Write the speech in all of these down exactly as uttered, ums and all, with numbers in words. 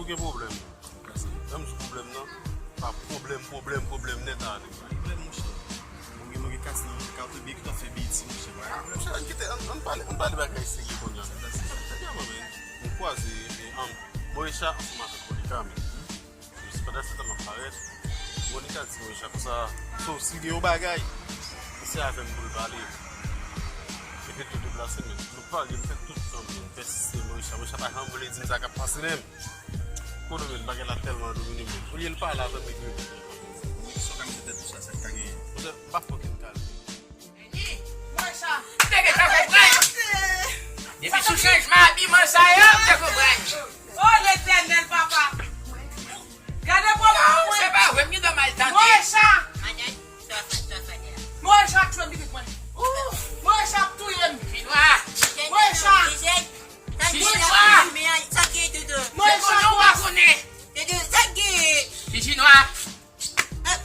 Gen pwoblèm. Menm sou pwoblèm nan, pa pwoblèm, pwoblèm, pwoblèm nèt ale. Pwoblèm, monchè. Mwen gen, mwen gen kase nan men, ka ote byen ki t ap fè beti, monchè. Monchè, ann kite, ann, ann pale, ann pale bagay serye kounye a. Tande mwen, men. Mwen kwaze, e, e, ann, Moesha ansanm avèk Monica, men. Pandan se tan m ap parèt, Monica di Moesha konsa, so, si gen yon bagay, se avè m pou l pale. Epi tou deplase, men. Nou pale, m fè tout tan m, m pèsiste, Moesha, Moesha pa janm vle di m sa k ap pase menm. Konnen men, bagay la tèlman domine m. Olye l pale avè m, epi. Sa w ka mete tèt ou sa, sa k ta genyen? Monchè, m pa fòk m kale. Moesha. M te gentan fè prank. Depi sou chanjman abiman sa yo, m te fè prank. O Letènèl, papa. Gade pwoblèm mwen. Se pa vre, m gen dwa mal tande. Moesha. Moesha ap touye m pitit mwen. Moesha ap touye m. Chinwa. Moesha. Ti Chinwa. Moesha. Se konnen w pa konnen. Ti Chinwa.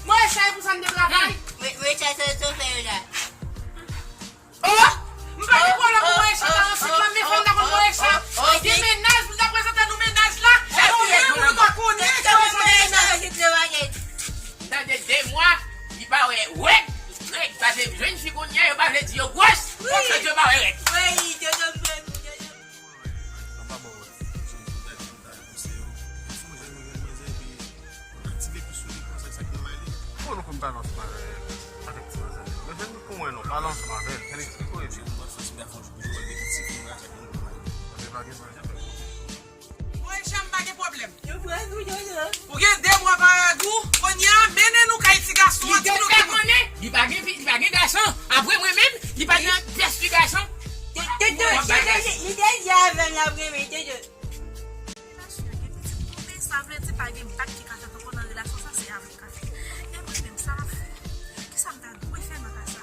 Moesha, e pou sa n te travay. Moesha, sa w fè yo la? Oh! M pa gen pwoblèm pou Moesha ta ansent la, men fò m ta konn Moesha gen mennaj pou l ta prezante nou mennaj la. Sa nou menm pou nou ta konnen ki Moesha gen mennaj. Tande de mwa, li pa wè règ, règ, paske jèn fi kounye a, yo pa vle di yo gwòs, fòk yo pa wè règ. Wi, yo, yo, yo, yo, yo. Sa pa bon, wè. Sou moun tèt, moun ta repousse yo. Sou moun jèn, moun jèn, manzè, epi moun aktive plis sou li, konsa, sa ki mal li. Bon, nou konn pale ansanm avè, avèk ti manzè. Men jèn, nou konn wè non, pale ansanm avè l, fè l eksplike w, epi. Mwen fè ti gafon, jou pou jou, wè, depi ti fi, mwen, sa ki moun mal li. Mwen pa gen pwoblèm. Mwen, Cham, pa gen pwoblèm. Yo pran nou, yo, yo. Ou gen de mwa pa wè règ ou, kounye a, mennen nou kay ti gason an, ti nou konnen. Li pa gen fi, li pa gen gason. Apre mwen menm, li pa gen pyès fi gason. Te, te, te, te, te, li te di avè m l ap renmen, te, te. Relasyon gen pitit tou, men sa vle di pa gen bak ki ka fèt ankò nan relasyon sa, se avè l ka fèt. E mwen menm, sa m ap fè? Kisa m ta dwe fè nan ka sa?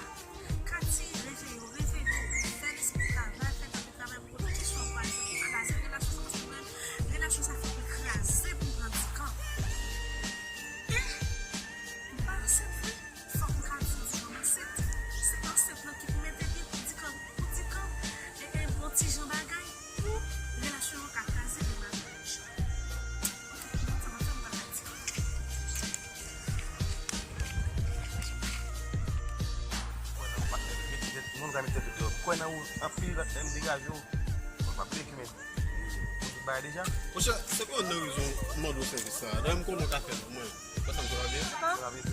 Katy, reveye w, reveye w, fè lespri travay, fè tankou travay pou kote kesyon an pral fè pou kraze relasyon sa, paske mwen, relasyon sa fè pou l kraze pou m pran dikan. E, m pa ansent vre, fòk m ka di w di m ansent. Se ansent lan ki pou mete byen pou dikan, pou dikan, e, e, bon ti jan bagay. Pou relasyon an ka kraze demaraj. Sa va fè m pa pati. Kwè nan ou patnè, mete tèt, moun ka mete tèt yo deyò. Kwè nan ou anpil, patnè, m degaje w. Mwen pa bliye ki men. Ou tout bagay deja? Monchè, se pa youn nan rezon m mande w sèvis sa a. Dayè m konnen w ka fè l pou mwen. Konsa m, sa va byen? Sa va byen.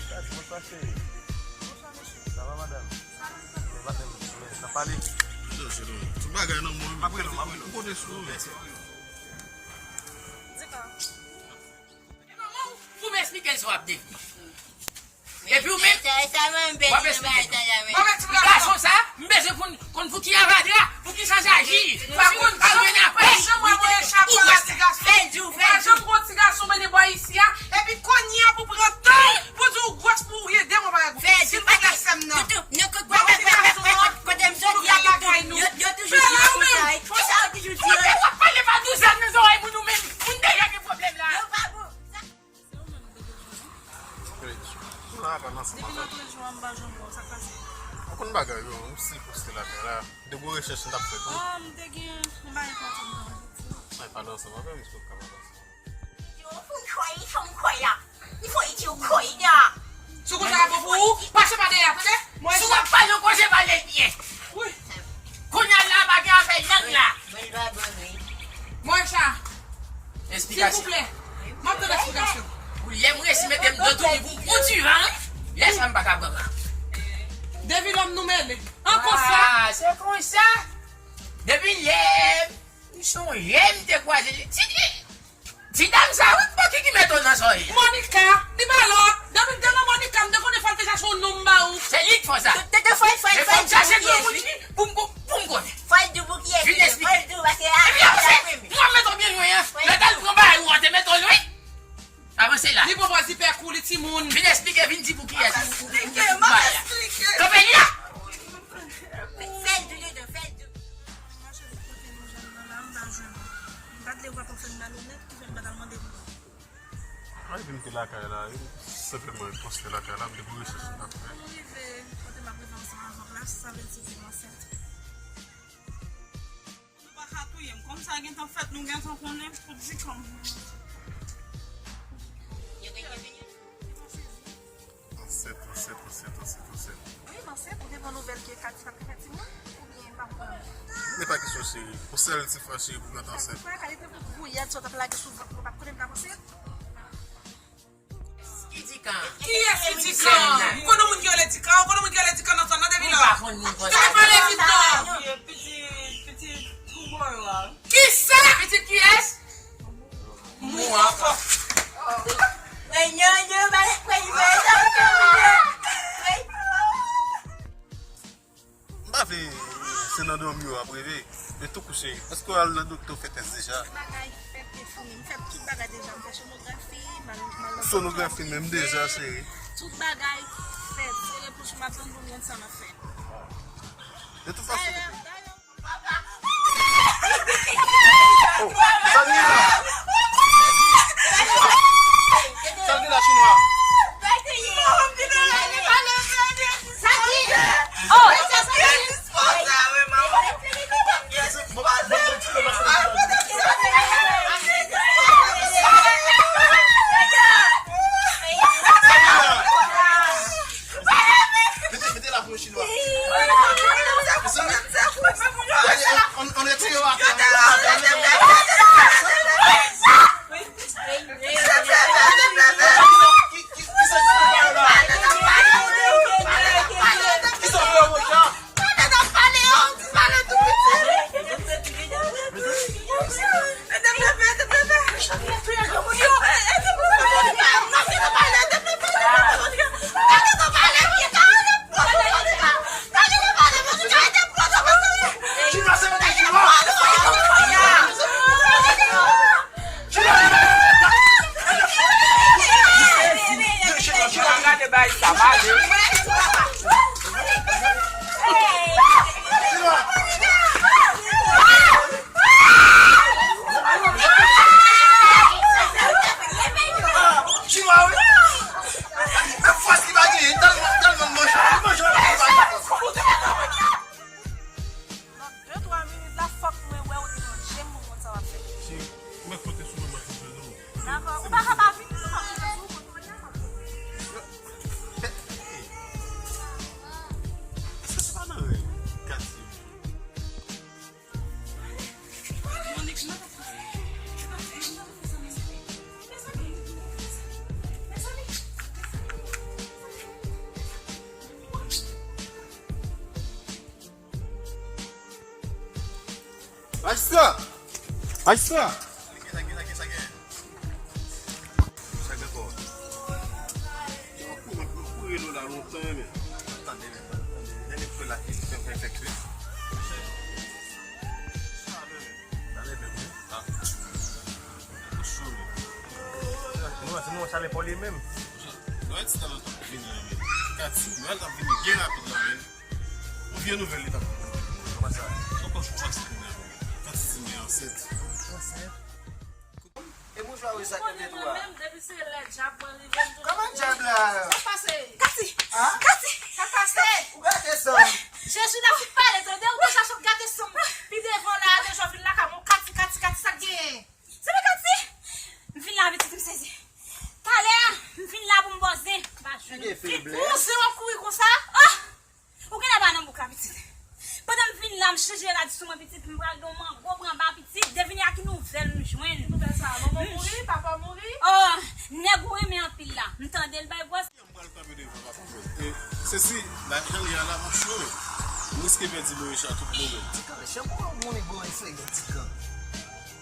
Gad, mwen pa cheri. Sa va, madanm? Men, madanm, men, n ap pale. Tout bagay nan mwen. M ap rele w, m ap rele w. M konte sou ou. Pou m esplike l sa w ap devni. Epi ou menm, w ap esplike tou. Gason sa, m bezwen konn, konn pou ki avadra, pou ki sa jaji. Pa konn, pa jwenn apre. Ou wè sa. Fè l di w, fè l di w. Epi kounye a pou pran tan pou di w gwòs pou w ede mwen pa gwòs. Silvouplè, sè m nan. Toutou, nou kout gwòs, gwòs, gwòs, kote m soti a, toutou. Yo, yo toujou di yo konsa, wi. Konsa yo toujou di yo. Ou te w ap pale pa douz zam nan zòrèy moun ou menm. Moun deja gen pwoblèm la. Yo pa bon. Wi. M la pa nan ansanm avè l. Depi lòt jou an, m pa janm wè w, sa k pase? Ou konn bagay yo, m si poste lakay la. De gwo rechèch m t ap fè tou. Oh, m te gen yon bagay enpòtan m t ap fè. Ay, pale ansanm avè m, si w ka pale ansanm. Yo, fò m kwè, fò m kwè la. Li fò iti yo kwè la. Si w konn sa bon pou ou, pase pa dèyè, tande? Mwen si w ap pale, w koze pale byen. Wi. Kounye a la, pa gen afè lang la. Mwen pa bon, wi. Mwen sa. Esplikasyon. Silvouplè. M ap tann esplikasyon. Pou lè m resi mete m nan tou li pou, pou divan, wi. Lè sa m pa ka pran. Devilòm nou mele. An konsa. Ah, se konsa. Depi lè m sonje m te kwaze. Ti, ti, ti dam sa, wi, bon, ki, ki met w nan zòrèy la? Monica, li pa lòt. Depi m te nan Monica, m te konnen fò l te chache yon nonm ba ou. Se li k fè sa. Te, te, te, fò l, fò l, fò l di pou kiyès, wi. Pou m, pou, pou m konnen. Fò l di pou kiyès, wi. Vin esplike. Fò l di w, paske a, epi apre, mwen mete w byen lwen, an. Lè t al pran bagay ou an, te mete w lwen. Avanse la. Li pran pòz li pè kou, li timoun. Vin esplike, vin di pou kiyès ou, ou, ou, ou, ou bay la. Kanpe la. Fè l di, di, di, fè l di. Mwen cheri, kote nou jwenn nan la, m pa jwenn ou. M pa t vle wè pa fè m malonèt, ki fè m pa t al mande pou ou. Mwen vin te lakay la, wi. Senpleman, poste lakay la, m te pou rechèch m t ap fè. Nou rive, kote m ap rive ansanm avè w la, sa vle di ke m ansent. Nou pa ka touye m Kòm sa gentan fèt, nou gentan konnen pou di kòm. Ansent, ansent, ansent, ansent, ansent. Wi, m ansent. Ou te pran nouvèl ke Katy t ap fè timoun? Oubyen pa konprann? Men pa kesyon cheri. Pou sèl ti fwa cheri pou mwen t ansent. Sa k fè kalite kout gouyad sa w t ap lage sou vant mwen, ou pa t konnen m t ap ansent? Ki Dikan? Kiyès ki Dikan? Ou konn yon moun ki rele Dikan? Ou konn yon moun ki rele Dikan nan zòn nan depi lò? Ou pa konn moun konsa. Ou te pale vit non. Pitit, pitit Goubo yo a. Kisa? Pitit kiyès? Mou a. M pa vle se nan dòmi w ap reve. Men tou kouche. Èske w al nan doktè w fè tès deja? Tout bagay fèt e fini. M fè tout bagay deja. M fè sonografi, m al, m al nan... Sonografi menm deja, cheri. Tout bagay fèt. Se repous m ap tann pou m konn sa m ap fè. De tout fason, dayè, dayè, Oh, sa l gen la? Sa l gen la, Chinwa? Oh, Mete, mete la pou yo, Chinwa. Mezanmi, gade, on, on, on retire yo atè. Ki, ki, ki sa ki fè la? Ki sa fè yo la? Chinwa, wi. Men fòs li pa genyen, tèlman, tèlman l manje, li manje anpil bagay. Nan de, twa minit la, fòk mwen wè w devan je m pou m konn sa w ap fè. Si, mwen konte sou mwen, mwen konte sou mwen. Dakò, ou pa ka pa vini, ou pa konte sou ou, konte w ye a, konte w ye a. Èske se pa nan rèv Katy? Majistra! Majistra! Sa gen, sa gen, sa gen? Sa gen ankò? Yo, kou, yo kou rele w la lontan, men. Tande, men, tande. Dènye kou la ki fè, fè, fè kri. Sa, men, men. Sa, men, men, men. Ah. Ou sou, men. Mwen, se mwen, sa, men, pa w li menm. Noël ti talè t ap vini la, men. Katy, Noël t ap vini byen rapid la, men. Yon vye nouvèl li t ap pote pou mwen. Kòman sa? Ou konn chwa sa li nan men. Katy di men ansent. Ansent? E boujwa wi sa k te tou a. Kòman dyab la? Sa k pase? Katy! Katy! Sa k pase? Ou gate san m. Jezi, n ap fin pale, tande? Ou deja sot gate san m. Pi devan la, deja w vin lakay mwen, Katy, Katy, Katy, sa k genyen? Se pa Katy? M vin la, pitit, m sezi. Talè a, m vin la pou m bòze. M pa jwenn. Ou se w ap kouri konsa? Ah! Ou genlè pa nan bouk la, pitit. Pandan m vin la, m chanje rad sou mwen, pitit, m pral gen yon mango pran ba, pitit. Devine a ki nouvèl m jwenn. Nouvèl sa, manman mouri, papa mouri. Oh, nèg ou renmen anpil la. M tande l bay bwòs. M pral kanpe devan papa mwen. E sesi, la, jan l ye a la, m ap cho. M riske pèdi Morisha tout moman. Tikan, se bon, bon nèg, bon nèg, se nèg Tikan.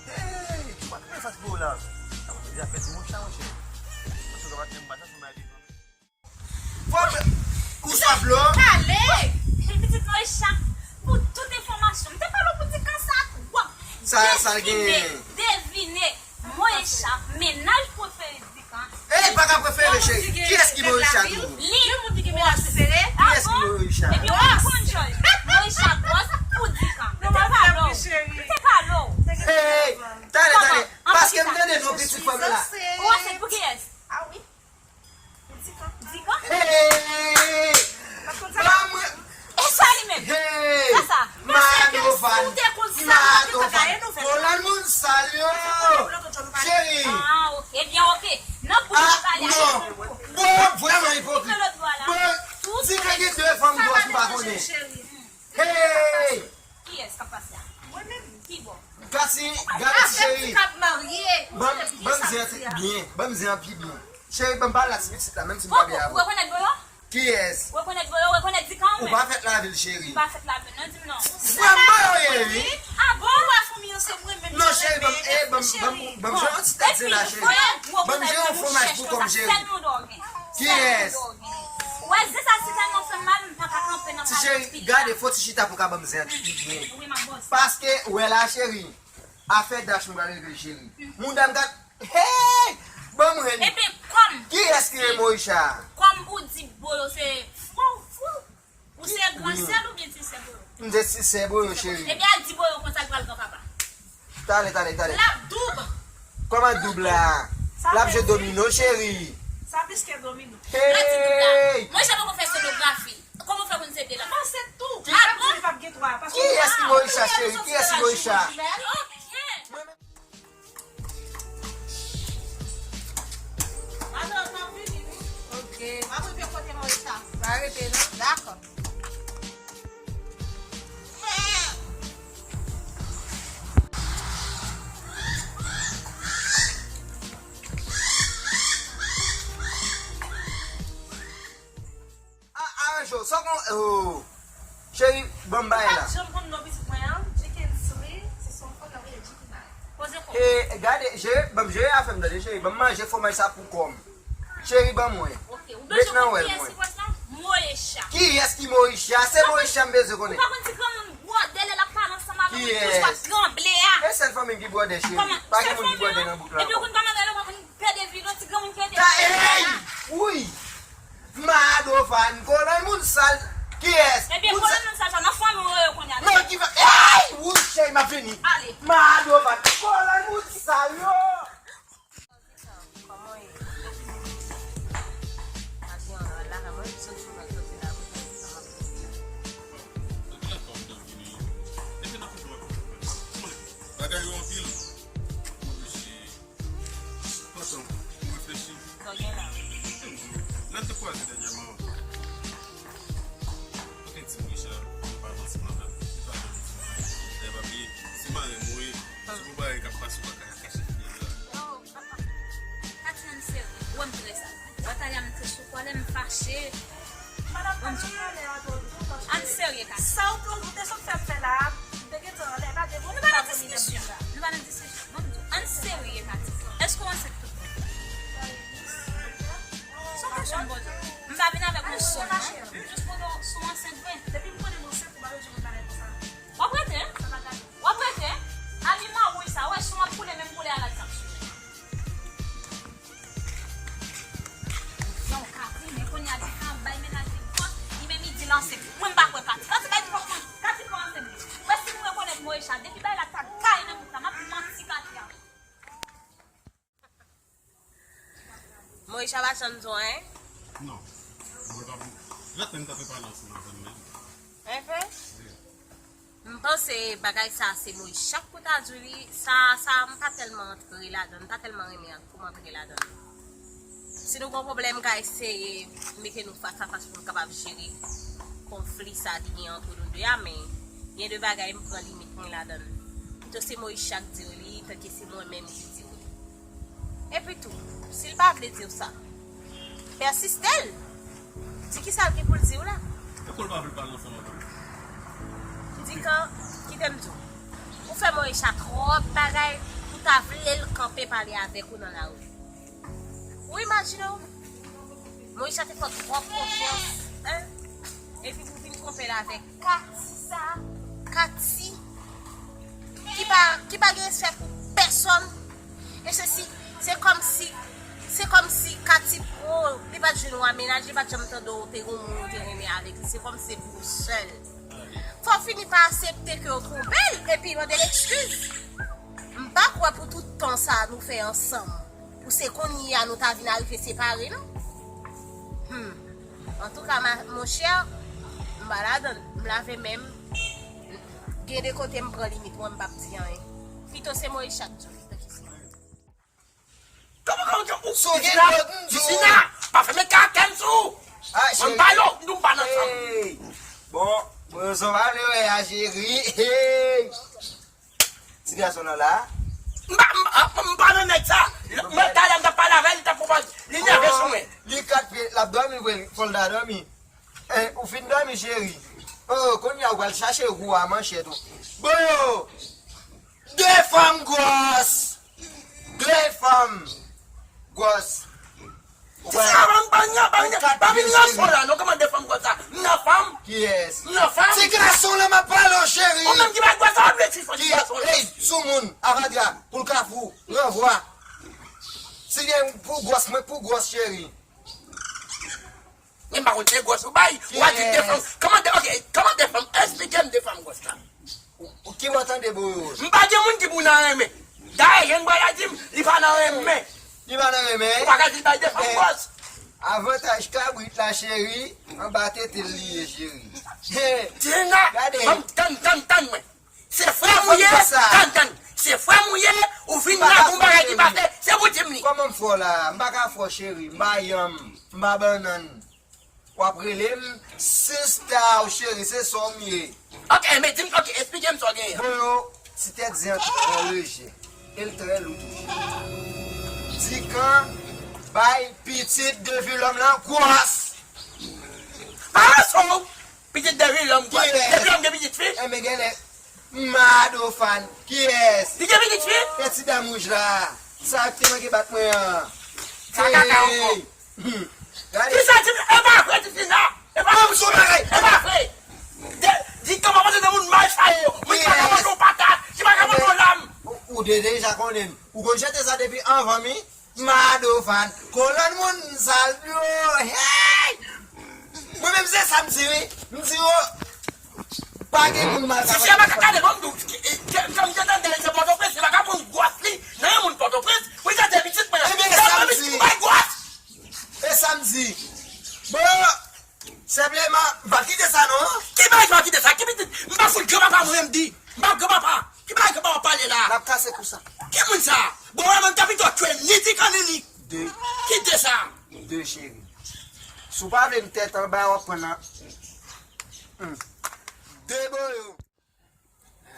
Hey, ou pa t fè fas pou yo la. Sa mwen deja pèdi Morisha, monchè. Paske w ka pa t menm pa sa, sou mwen devan. Fò m, ou sòf lò? Pale! Pitit Morisha, pou tout enfòmasyon, m te pale w pou Tikan sa twòp. Sa, sa l genyen? Devine, devine. Morisha, mennaj prefere Tikan. E, li pa ka prefere, cheri. Kiyès ki Morisha tou? Li. Kiyès ki Morisha? Epi ou konn Jòj. Morisha bòs pou Tikan. M te pale w. M te pale w. Hey, talè, talè. Paske m tande non pitit fanm nan la. Ou wè se pou kiyès? Ah wi. Dikan? Hey! Maman! E sa li menm? Hey! Sa sa? Paske si w te konn sa, ou te konn gaye nouvèl. Non, pou nou pale a telefòn. Bon, vrèman ipokrit. Bon, di ke gen de fanm gwòs m pa konnen. Hey! Kiyès k ap pase a? Mwen menm. Ki bò? Gati, gade ti cheri. Ban m, ban m zen an pi byen. Ban m zen an pi byen. Cheri, ban m pale a ti pitit la, menm si m pa byen avè w. Ou rekonèt voyo? Kiyès? Ou rekonèt voyo, ou rekonèt dikan ou menm? Ou pa fèt lavil, cheri. Ou pa fèt lavil, non, di m non. Vrèman, yo ye, wi. Ah bon? Ou wè fanmi yo se mwen menm. Non, cheri, ban m, eh, ban m, ban m, ban m jwe yon ti tèt zen la, cheri. Ban m jwe yon fwomaj pou kò m, cheri. Kiyès? Ou wè zen sa si tèlman fè m mal, m pa ka kanpe nan pale anpil la. Ti cheri, gade, fò ti chita pou ka ban m zen an pi byen. Wi, m ap bòz. Paske, ou wè la, cheri, afè dach m pral regle, cheri. Mouda m gad, hey! Ban m ren. Ebyen, kòm. Kiyès ki rele Morisha? Kòm ou di Bolo se fou, fou. Ou se gran sè l oubyen ti sè Bolo? M se ti sè Bolo, cheri. Ebyen, al di Bolo konsa l pral gran papa. Talè, talè, talè. L ap doub. Kòman doub la? L ap jwe domino, cheri. Sa plis ke domino. Hey! Mwen, jan mwen fè sonografi. Kòman w fè konn se de la? Mwen se tou. Ki- Ap di li p ap gen twa, paske kiyès ki Morisha, cheri? Kiyès ki Morisha? Ok. Madan, m ap vini, wi. Ok. M ap rive kote Morisha. Pa rete, non? Dakò. A, aranje w, sa w konn, oh. Cheri, ban m bagay la. Ou pa t janm konn non pitit mwen an, Dickensley, se son fò k ap rele Dickensley. Poze kò w. E, gade, cheri, ban m jere afè m, tande, cheri, ban m manje fwomaj sa pou kò m. Cheri, ban mwen. Ok, ou bezwen konn kiyès ki pwès la? Moesha. Kiyès ki Moesha? Se Moesha m bezwen konnen. Ou pa konn ti granmoun bwòdè lè l ap pale ansanm avè w, li toujou ap tranble a. E sèl fanmi m ki bwòdè, cheri. Pa gen moun ki bwòdè nan bouk la ankò. Epi ou konn kòman gade, ou pa konn pè de vi non, ti granmoun ki ede. Ta, ey! Wouy! Madovane, kolonn moun sal. Kiyès? Ebyen, kolonn moun sal sa, nan fanmi w yo kounye a. Non, ki fè, ey! Wouy, cheri, m ap vini. Ale. Madovane, kolonn moun sal yo! Bagay yo anpil. Mwen reflechi. Pantan, mwen reflechi. Sa w gen la? Lè n te kwaze dènyèman, ou te di m, Richard, nou pa nan ti pwoblèm. Li pa nan ti pwoblèm. Dayè, pa bliye, se marèn mwen ye. Se pou bagay k ap pase, ou pa ka kache fidèl la. Oh, papa. Katy, ann serye. Ou wè m trè sal. Batay la, m te sou kòlè, m fache. Madanm, pa nan kòlè a twò, twò, twò. Ann serye, Katy. Sa w te, ou te sot fè m fè la a, m te gentan anlè, pa de moun ki pa vini nan bouda. Nou pa nan diskisyon. Nou pa nan diskisyon. Bon, ann serye, Katy. Èske w ansent tout bon? Se yon kesyon m poze w. M pa vin avèk yon sòm, non. M jis mande w si w ansent vre. Depi m konnen m ansent, ou pa bezwen konn bagay konsa. W ap rete? W ap rete? Abi mawouy sa, wè, si w ap koule, menm koule a la, l t ap sou. Yon Katy, men kounye a li ka bay mennaj li fòs, li menm li di l ansent. Mwen m pa kwè Katy. Katy bay fòs mwen. Katy pa ansent. Mwen si m rekonèt Moesha, depi bay la ta gaye nan bouk la, m ap manti Katy a. Moesha pa janm di w anyen? Non. Mwen pa pou. Lè tan m t ap prepare ansanm avè m menm. Enfin? Wi. M panse bagay sa se Moesha k pou ta di w li, sa, sa m pa tèlman antre ladan l, m pa tèlman renmen an pou m antre ladan l. Si nou gon pwoblèm, m ka eseye mete nou fas a fas pou n kapab jere konfli sa ki gen antre nou de a, men gen de bagay m pran limit mwen ladan l. Pito se Moesha k di w li, tanke se mwen menm ki di w li. Epi tou, si l pa vle di w sa, pèsiste l. Di kisa l gen pou l di w la. Poukò l pa vle pale ansanm avè w? Di kan, kite m di w. Ou fè Moesha twòp bagay pou ta vle l kanpe pale avèk ou nan lari. Ou imajine w? Moesha te fè w twòp konfyans, en? Epi pou w vin twonpe l avèk Katy sa, Katy, ki pa, ki pa gen respè pou pèsòn. E se si, se kòmsi, se kòmsi Katy, oh, li pa t jwenn yon mennaj, li pa t janm tande w te gon moun ou te renmen avèk li. Se kòmsi se pou ou sèl. Fò w fini pa aksepte ke w twonpe l, epi mande l ekskiz. M pa kwè pou tout tan sa nou fè ansanm, pou se kounye a nou ta vin arive separe, non. Hmm. Antouka, ma, monchè, m pa ladan l, m lave men m. Gen de kote m pran limit mwen, m p ap di anyen. Pito se Moesha k di w li, tanki se. Kòman, kòman, kòman, ou Si w gen dòt, m di w. Visina, pa fèmen karakè m sou ou. Mwen m pale w, m di w m pa nan chanm. Bon, bon, sa w pale wè a, cheri. Ti gason nan la. M pa, m, m, m pa nan nèg sa. Mwen talè m t ap pale avè l, li t ap pwopoze, li nève sou mwen. Li kat pye, l ap dòmi vre, fò l ta dòmi. Eh, ou fin dòmi, cheri. Oh, kounye a ou pral chache gou a manchèt ou. Bon yo, de fanm gwòs. De fanm gwòs. Ti sa, ban, ban, ban, ban, ban vin nan son la, non, kòman de fanm gwòs sa? M nan fanm? Kiyès? M nan fanm? Ti gason la m ap pale w, cheri. Ou menm ki pa gwòs, sa w vle ti fanm, ti gason la? Ey, soumoun, avadra, poul kafou, ranvwa. Si gen pou gwòs, mwen pou gwòs, cheri. Men m pa konn se gwòs ou bay. Ou a di de fanm. Kòman de, ok, kòman de fanm? Esplike m de fanm gwòs la. Ou, ou ki bò tande boyo? M pa gen moun ki pou nan renmen. Dayè, jèn bwa la di m, li pa nan renmen. Li pa nan renmen? Ou pa ka di l bay de fanm gwòs. Avantaj kabrit la, cheri, anba tete l li ye, cheri. Tina, gade. Tann, tann, tann mwen. Se frè m ou ye, tann, tann. Se frè m ou ye, ou vin la pou bagay ki pase, se pou di m li. Kòman m fè w la? M pa ka fè w, cheri. M pa yanm, m pa bannann. W ap rele m sista w, cheri, se sa w m ye. Ok, men di m, ok, esplike m sa w genyen. Bon, yo, ti tèt zen an lejè. E l trè lou toujou. Dikan bay pitit de vilòm lan gwòs. Pa ranson w. Pitit de vilòm gwòs. Kiyès? De vilòm gen pitit fi? Enben genlè. Madofan. Kiyès? Li gen pitit fi? E ti dam wouj la. Sa te manke bat mwen an. Sa kaka ankò. Gade. Kisa ti, e pa vre, Titina. E pa vre. Bon, m sou bagay. E pa vre. Di kòman panse de moun mal chaye yo. Moun ki pa ka mande yon patat, ki pa ka mande yon lam. Ou, ou de, deja konnen. Ou konn chante sa depi anvan mi. Madofan, kolòn moun sal yo, hey! Mwen menm se sa m di wi. M di yo, pa gen moun mal. Si se makak gade bon m di w, kèm te tande se Pòtoprens, se makak moun gwòs li, nan yon moun Pòtoprens, wi gade pitit mwen. Ebyen, e sa m di. Bay gwòs. E sa m di. Bon, senpleman, m p ap kite sa non. Ki bagay ki p ap kite sa? Ki pitit? M pa fout granpapa mwen menm di. M pa granpapa. Ki bagay granpapa w ap pale la? L ap kase kou sa. Ki moun sa? Bon, wè, mwen, m ta pito tchwe ni ti kan ni ni. De. Ki de sa? De, cheri. Si w pa vle m tèt anba, w ap pran nan. Hmm. De boyo.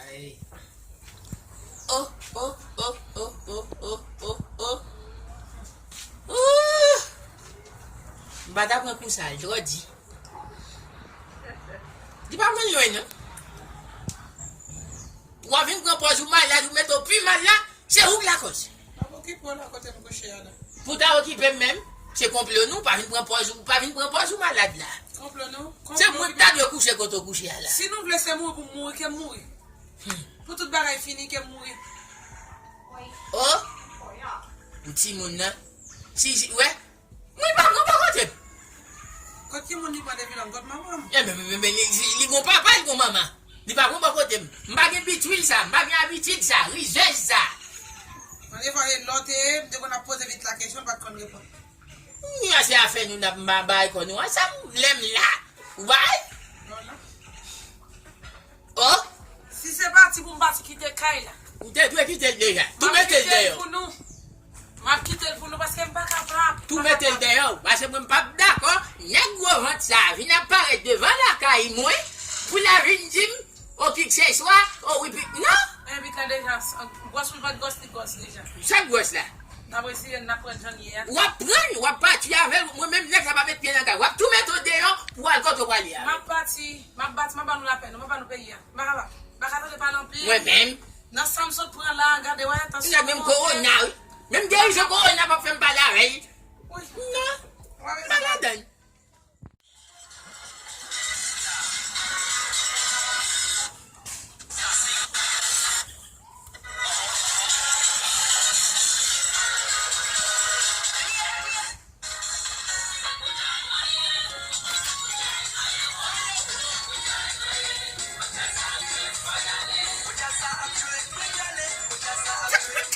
Ay. Oh, oh, oh, oh, oh, oh, oh, oh. Ooh! M pa ta pran kou sa, jodi. Li pa konn lwen, non. W a vin pran pòz ou malad, ou mete w pi mal la, se ou k lakòz. Pa okipe w la kote m kouche a la. Pou w ta okipe m menm, se konplo nou, pa vin pran pòz ou, pa vin pran pòz ou malad la. Konplo nou? Se mwen k ta dwe kouche kote w kouche a la. Si nou vle se mouri pou m mouri, ke m mouri. Hmm. Pou tout bagay fini, ke m mouri. Oh! Pou timoun nan. Si, si, wè, mwen pa pran bò kote m. Kot ki moun li pran depi lòm? Kot manman m? Enben, men, men, men, li, li, li gon papa, li gon manman. Li pa pran bò kote m. M pa gen abitid sa, m pa gen abitid sa, rizèz sa. Mande fwa e lòt e, m te konn ap poze vit la kesyon, l pa t konn reponn. Ni ase afè nou n ap ma-, bay kò nou ansanm, lè m la. Ou bay? Non, non. Oh! Si se pati pou m pati kite kay la. Ou te dwe kite l deja. Tou mete l dèyè. M ap kite l pou nou. M ap kite l pou nou paske m pa kapab. Tou mete l dèyè w. Paske mwen m p ap dakò nèg gwo vant sa a vin ap parèt devan lakay mwen pou l al vin di m, o kikseswa, o wi pi, non! Men pi ka deja, gwòs ou pa t gwòs, li gwòs deja. Sa gwòs la? N ap retire l, n ap pran l jan l ye a. W ap pran l, w ap pati avè l, mwen menm nèg sa pa met pye nan kay. W ap tou mete w deyò pou w al kote w prale a. M ap pati, m ap pati, m ap ba nou lapè, non, m ap ba nou peyi a. M pa kapab. M pa ka tande pale anpil. Mwen menm. Nan sa m sot pran la, gade, wè, tansyon monte. Nèg menm kowona, wi. Menm gerizon kowona p ap fè m pale avè l. Wi. Non. M pa ladann.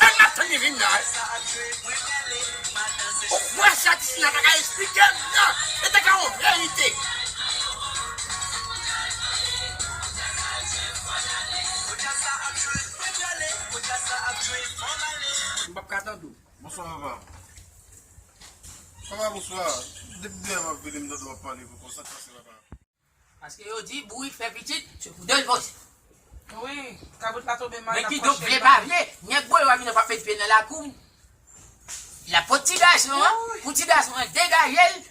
Tan n ap tann li vin la, wi. Ou kwè sa Tisina ta ka esplike m nan? Se te ka yon verite. M p ap ka tande w. Bonswa, papa. Papa, bonswa. Depi deyò m ap vini, m tande w ap pale pou konsa, sa se papa. Paske yo di, bourik fè pitit, se pou de l poze. Wi, kabrit la tonbe mal. Men kidonk, vle pa vle, nèg Boyo a vin ap met pye nan lakou m. L ap pot ti gason an, pou ti gason an degaje l,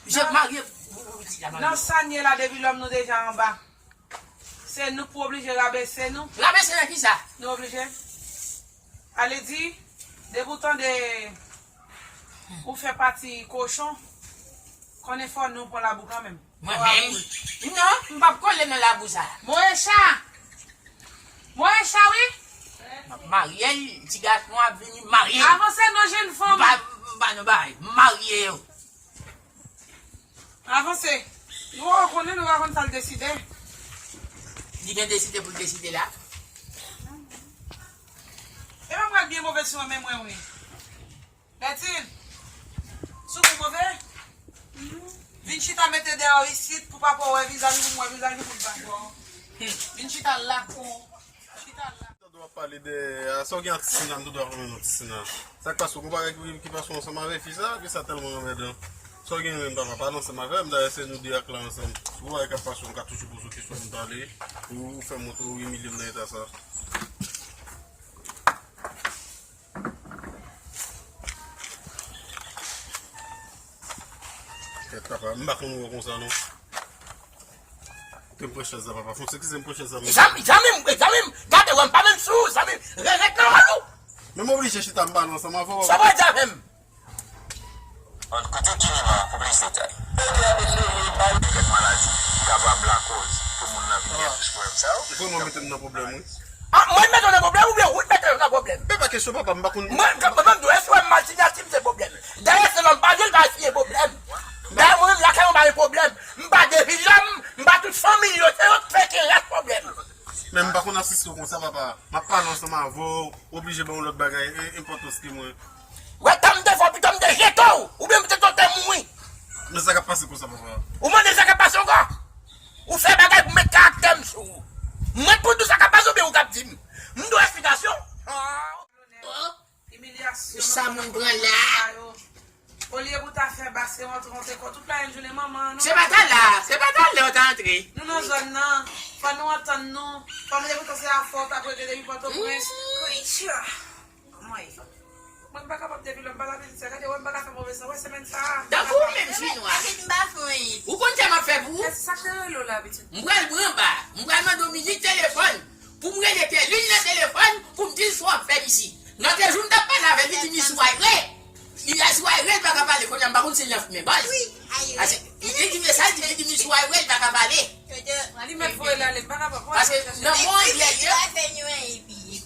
misye ap marye pou pitit la. Nan sa n ye la, depi lòm nou deja anba. Se nou k pou oblije rabese nou. Rabese nan kisa? Nou oblije. Ale di, depi w tande ou fè pati kochon, konnen fò nou pran labou kanmenm. Mwen menm? Non, m p ap kole nan labou sa. Moesha! Moesha wi! M ap marye l, ti gason ap vini marye. Avanse non jenn fanm! M pa, m pa nan bagay, m marye yo. Avanse. Nou konnen nou pa konn sa l deside. Li gen deside pou l deside la. Epa m pral byen move sou mwen menm mwen wi. Bètin, sou pou move? Vin chita mete dèyè w isit pou papa w wè vizaj ou, pou m wè vizaj ou, pou m pa wè w. Vin chita la pou chita la. Tande w ap pale de a, sa w gen ak Tisina, m tande w ap renmen non Tisina. Sa k pase w, gon bagay ki, ki pase w ansanm avè fi sa, fi sa tèlman anmèdan. Sa w gen renmen papa, pale ansanm avè m, dayè se nou de ak la ansanm. Si gon bagay k ap pase w, m ka toujou poze w kesyon pou m pale, ou fè m wont ou imilye m nan eta sa. Kèt papa, m pa konn wè w konsa non. Kote m pran chèz la papa, fò w eskize m pran chèz la. Zanmi, zanmi m, zanmi m, gade wè m pa menm sou ou zanmi m, rèt nan ròl ou. Men m oblije chita m pale ansanm avè w. Sa pral di avè m? Kote Kinema pou plis detay. Yon maladi ki kapab lakòz pou moun nan vin gen plis pwoblèm sa yo. Ou konn mwen mete m nan pwoblèm wi. Ah, mwen mete w nan pwoblèm oubyen ou t mete w nan pwoblèm? Men pa kesyon papa, m pa konn. Mwen, mwen, mwen, mwen, si w wè m mal sinyati m se pwoblèm. Dayè se lòm pa vle l pa siyen pwoblèm. Dayè mwen menm lakay mwen pa gen pwoblèm. M pa depi lòm, m pa tout fanmi yo, se yo k fè ki rès pwoblèm. Men m pa konn asiste w konsa papa. M ap pale ansanm avè w, w oblije ban yon lòt bagay enpòtans ke mwen. Wè tan m te fè w, pito m te jete w, oubyen m te tonte mouri. Men sa k ap pase konsa papa? Ou mande sa k ap pase ankò? Ou fè bagay pou met karaktè m sou ou. Mwen k pou di w sa k ap pase oubyen ou k ap di m? M dwe esplikasyon? Pou sa moun pran la. Olye pou ta fè bas se rantre rantre kò tout la menm jounen manman an non. Se pa ta la, se pa ta lè w ta antre. Nou nan zòn nan, fò nou antann nou. Fò m te kontan se afè w t ap rete depi Pòtoprens. Mwen pa kapab depi lè m pa la pitit sa gade wè m pa ka fè move san wè semèn sa a. Tankou ou menm chinwa. Ou konn sa m ap fè pou ou? Sa k te rele w la pitit? M pral pran ba, m pral mande w minit telefòn pou m rele Tèlin nan telefòn pou m di l sa w ap fè m isi. Nan de jou m t ap pale avè l, li di m li sou ayre. Li la sou ayre, li pa ka pale kounye a, m pa konn si l nan fimen baz. Paske li te di mesaj, li te di m li sou ayre, li pa ka pale. Li mèt voye l ale, m pa ka pran. Paske nan mwen, li ye.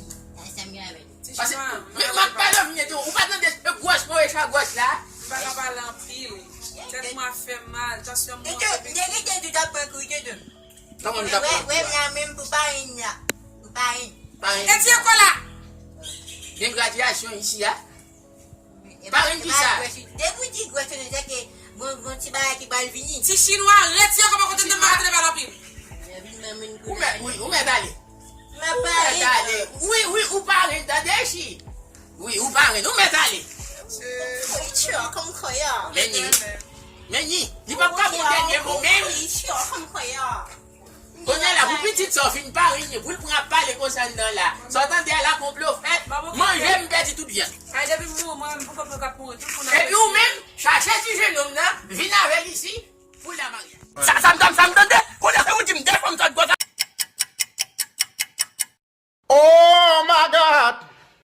Paske, men m ap pale w vin ete, ou pa tande gwòch mwen wecha gwòch la? M pa ka pale anpil. Tèt mwen ap fè m mal, tansyon m monte. Tete, m te gentan di w t ap pran kou, tete. Kòman nou t ap pran kou a? Wè m la menm pou parenn la. Pou parenn. Parenn. Eti Ekola! Gen gradyasyon isi a? Parenn kisa? Depi w di gwòch, se ke gon, gon ti bagay ki pral vini. Ti chinwa, retire kò pa kote m nan, m pa ka tande pale anpil. Ou mèt, wi, ou mèt ale. M ap pale. Wi, wi, ou parenn, tande, chi. Wi, ou parenn, ou mèt ale. Wi, tchò, kòm koyo. Men ni, men ni, li p ap ka bon dènye mo, men wi. Wi, tchò, kòm koyo. Kounye a la, pou pitit sa w fin parenn li, pou l pran ap pale konsa anndan la. Sa w tande a la, konplo fèt, manje m pèdi tout vyann. Ay, depi m mouri, mwen menm, pou konplo k ap mouri, tout moun ap rete. Epi ou menm, chache ti jenòm nan, vin avè l isi, pou l la marye. Sa, sa m, sa m, sa m,